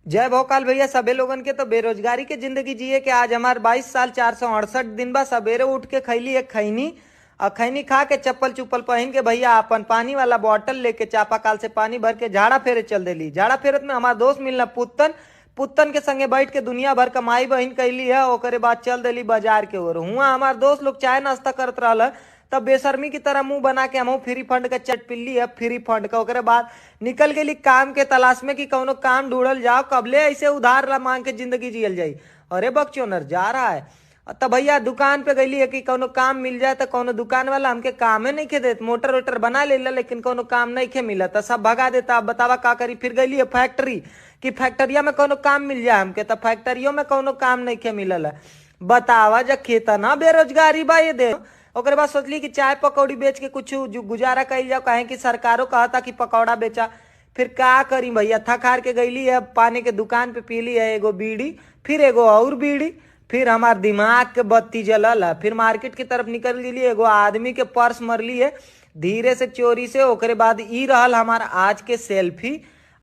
जय भोकाल भैया सबे लोगन के। तो बेरोजगारी के जिंदगी जिए के आज हमार 22 साल 468 दिन बा। सवेरे उठ के खैली एक खैनी और खैनी खा के चप्पल चुप्पल पहन के भैया अपन पानी वाला बॉटल लेके चापाकल से पानी भर के झाड़ा फेरे चल देली। झाड़ा फेरत में हमार दोस्त मिलना पुत्तन, पुत्तन के संगे बैठ के दुनिया भर कमाई बहिन कैली है। ओकरे बाद चल देली बाजार के ओर। हुआ हमार दोस्त लोग चाय नाश्ता करत रहल, तब बेशर्मी की तरह मुंह बना के हम फ्री फंड का चट पिल्ली है फ्री फंड का। ओकरे बाद निकल गेली काम के तलाश में कि कौनो काम ढूंढल जाओ, कबले ऐसे उधार ला मांग के जिंदगी जियल जाई। अरे बकचोनर जा रहा है। तब भैया दुकान पे गईली है कि कौनो काम मिल जाए, तो कौनो दुकान वाला हमके कामे नहीं खे देत। मोटर वोटर बना लेला लेकिन कौनो काम नहीं खे मिला, तो सब भगा देता। अब बतावा का करी। फिर गईली है फैक्ट्री कि फैक्ट्रिया में कौनो काम मिल जाए हमके, तो फैक्ट्रियों में कौनो काम नहीं खे मिलल है। बतावा जब खेतना बेरोजगारी बा ये दे। ओकरे बाद सोचली कि चाय पकौड़ी बेच के कुछ गुजारा कइल जाओ, काहे कि सरकारों कहता कि पकौड़ा बेचा। फिर का करी भैया, थक हार के गईली है पानी के दुकान पे, पीली है एगो बीड़ी, फिर एगो और बीड़ी, फिर हमार दिमाग के बत्ती जलल है। फिर मार्केट की तरफ निकल गेली, एगो आदमी के पर्स मरली है धीरे से चोरी से। ओकरे बाद ई रहल हमार आज के सेल्फी।